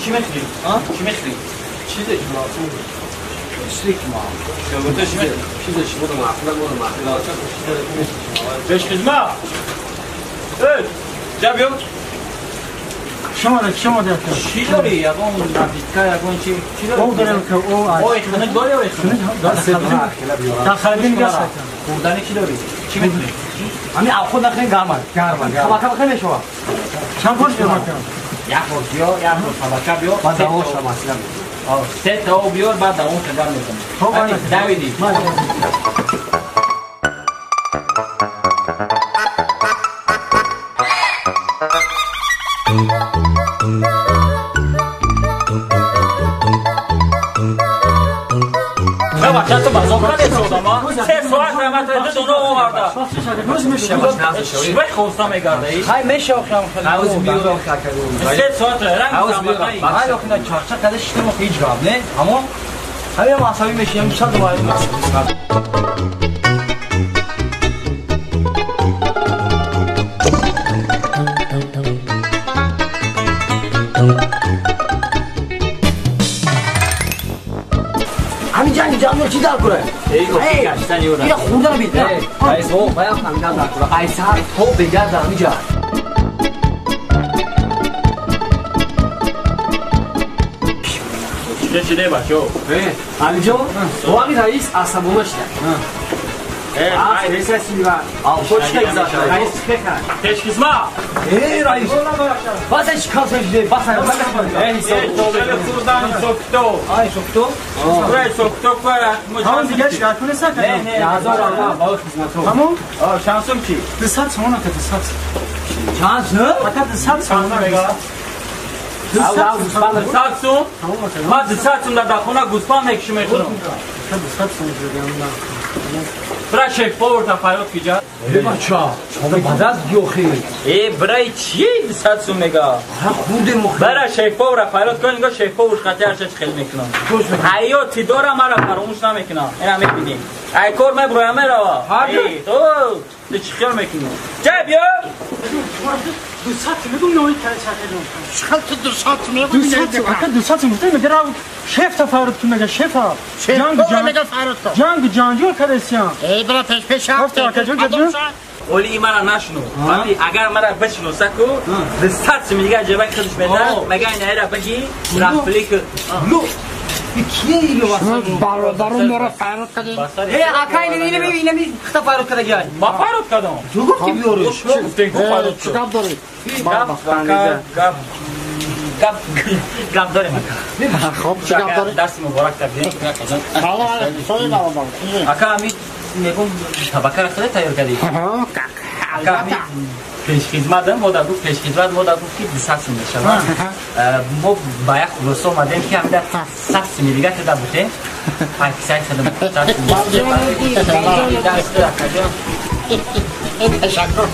Чӣ мехӯрӣ? Чӣ мехӯрӣ? Чизе ки маъқул. Чизе ки маъқул. Чизе ки буд маъқул буд маъқул. Пешхизмат. Эй, ҷа биё. Шумо шумо доред. Чӣ дорӣ? Ягон напитка, ягон чӣ? Чӣ дорӣ? Об дорем ки о. Ой, хунук дорӣ ой хунук? Дар холодильник аст. Хӯрданӣ чӣ дорӣ? Чӣ мехӯрӣ? Ҳамин худ нахӯрем гарм аст. Гарм аст. Табака бихӯрем мешавад. Чанд бор биём? Як бор биё, як бор табака биё. Баъд давом шава масъала. Се та об биёр, баъд давом шава мезанем. Хоб, давидӣ. Бача ту базор кардӣ одама? Се соат рамат ду доно оварда. Чӣ хоста мегардаӣ? Хай мешава хам хеле. Ҳавз биёрам какаду. Се соат ранг ҳавз биёрам. Хай охина чақчақ карда шиштем ҳеҷ гап не? Аммо ҳамин асабӣ мешинем сад вай. Ҳамин ҷанги ҷамъ чӣ дар кура? Эй, гаштан юра. Ира хӯрдан бит. Ай со, баям фаҳмидан дар кура. Ай сар то бегар дар ҳамин ҷа. Чӣ шиде бачо? Алиҷон, вақти раис асабона шуда. Раис асиба. Алфо чӣ гузашт? Раис чӣ кард? Пешхизмат. Эй раис. Бас чӣ кор шуд? Бас эй хӯрдан сокто. Ай сокто? Эй сокто кара. Ҳамон дигар чӣ кор кунеса? Не, не, ҳазор аллоҳ бо хизмато. Ҳамон? Шансум чӣ? 200 сомон ака 200. Чанд сум? Ака 200 сомон мега. 200 сум? Ма 200 сум дар хона гӯсфанд мекушам мехӯрам. 200 сум ҷудам. Бра шеф-повар та фарёд киҷа. Э бача, чома бадаз ёхи. Э брай чи 200 сум мега? Ха хурдем охи. Бра шеф-повара фарёд кун, нигоҳ шеф-повар хати ҳарча чӣ хел мекунам. Ҳаёти дора мара фаромӯш намекунам. Ина мебинӣ. Ай кор меброям мерава. Э, ту ту чӣ хел мекунӣ? Ҷа биё. 200 мегум ной чакедум. Чӣ ту 200 мегум? 200 ака 200 мегум мега рав шеф та фарёд кун мега шефа. Ҷанг мега фарёд кун. Ҷанг ҷанҷол кардесиям. Эй бра пеш пеш ҳафт ака ҷон ҷон. Оли мара нашну. Вақти агар мара бишноса ку 200 сум дига ҷебаи худаш медад, мега инайра баги рафлик. Лу. Кие ило васа? Бародарум мора фарёд кардем. Э ака ин ин ин ин хта фарёд карда гай. Ма фарёд кардам. Ту гуфти биёрӣ. Шумо гуфтем ку фарёд чӣ гап дорӣ? Гап гап гап дорем ака. Хоб чӣ гап дорӣ? Дарси муборак табдем. Салом алейкум. Сои бародар. Ака ами мегум табакара хеле тайёр кардӣ. Ака ами пешхизматам модар гуфт пешхизмат модар гуфт ки 200 сум мешавад. Мо ба як хулоса омадем ки ҳамида 100 суми дига када бутем. Пакисай хадам 100 сум. Ташаккур.